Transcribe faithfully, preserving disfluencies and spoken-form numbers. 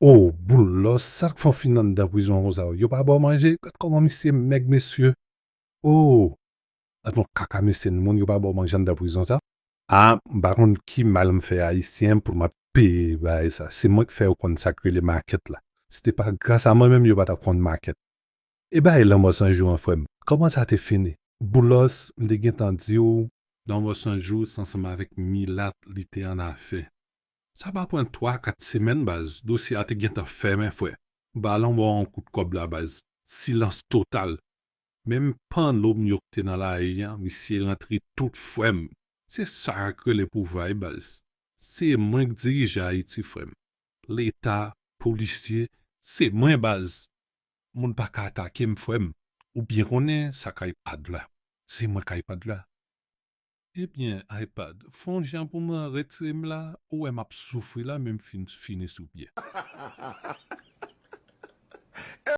Oh, Boulos, sa k fè w fin anndan prizon konsa? Yo pa ba w manje? Gad kòman misye mèg, mesye. Oh, avan kaka mesye n moun, yo pa ba w manje anndan prizon sa. A, m pa konn ki mal m fè Ayisyen pou m ap peye bagay sa. Se mwen k fè yo konn sa k rele makèt la. Si te pa gras a mwen menm, yo pa t ap konn makèt. E bagay lanmò san jou an, frè m, kòman sa te fini? Boulos, m te gentan di w, lanmò san jou se ansanm avèk milat li te annafè. Sa pa pran twa, kat semèn, baz, dosye a te gentan fèmen, frè. M pa lanmò an kout kòb la, baz. Silans total. Menm panno m yo k te nan lari a, misye rantre tout, frè m. Se sa k rele pouvwa wi, baz. Se mwen k dirije Ayiti, frè m. Leta, polisye, se mwen, baz. Moun pa ka atake m, frè m. Ou byen konnen sa k iPad la. Se mwen k iPad la. Ebyen, iPad, fè yon jan pou mwen, retire m la, ou wè m ap soufri la, men m fin fini sou pye.